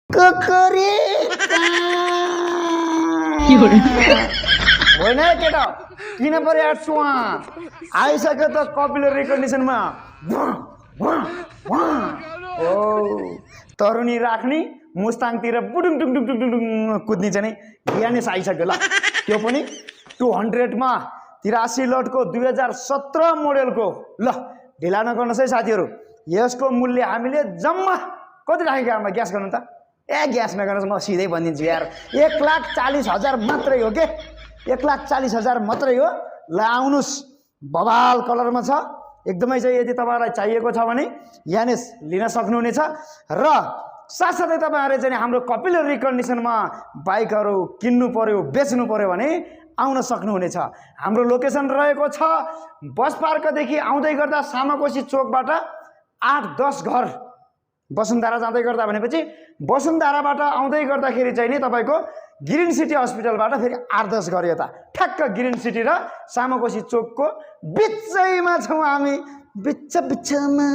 होइन केटा किन पर्यो आँट्छु आइसक्यो त कपिलर रिकन्डिसनमा ओ तरुनी राख्ने मुस्ताङतिर बुडुङ डुङ डुङ डुङ डुङ डुङ कुद्ने चाहिँ ज्ञानेश आइसक्यो ल त्यो पनि 200मा 83 लटको 2017 मोडेलको ल ढिला नगर्नुहोस् है साथीहरू यसको मूल्य हामीले जम्मा कति राखेको हाम्रो ग्यास गर्नु त ग्यास नगर्नुहोस् म सिधै भनिदिन्छु यार 1,40,000 मात्रै हो के 1,40,000 मात्रै हो ल आउनुहोस् बवाल कलरमा छ एकदमै चाहिँ यदि तपाईहरुलाई चाहिएको छ भने यानेस लिन सक्नुहुनेछ र साथसाथै तपाईहरुले चाहिँ हाम्रो कपिलर रिकन्डिसनमा बाइकहरु किन्नु पर्यो बेच्नु पर्यो भने आउन सक्नुहुनेछ हाम्रो लोकेसन रहेको छ बस पार्कदेखि आउँदै गर्दा सामाकोशी चोकबाट 8-10 घर वसुन्धरा जाँदै गर्दा भनेपछि वसुन्धराबाट आउँदै गर्दाखेरि चाहिँ नि तपाईको ग्रीन सिटी हस्पिटलबाट फेरि 8-10 घर यता ठ्याक्क ग्रीन सिटी र सामाकोशी चोकको बिचैमा छौं हामी बिच बिचमा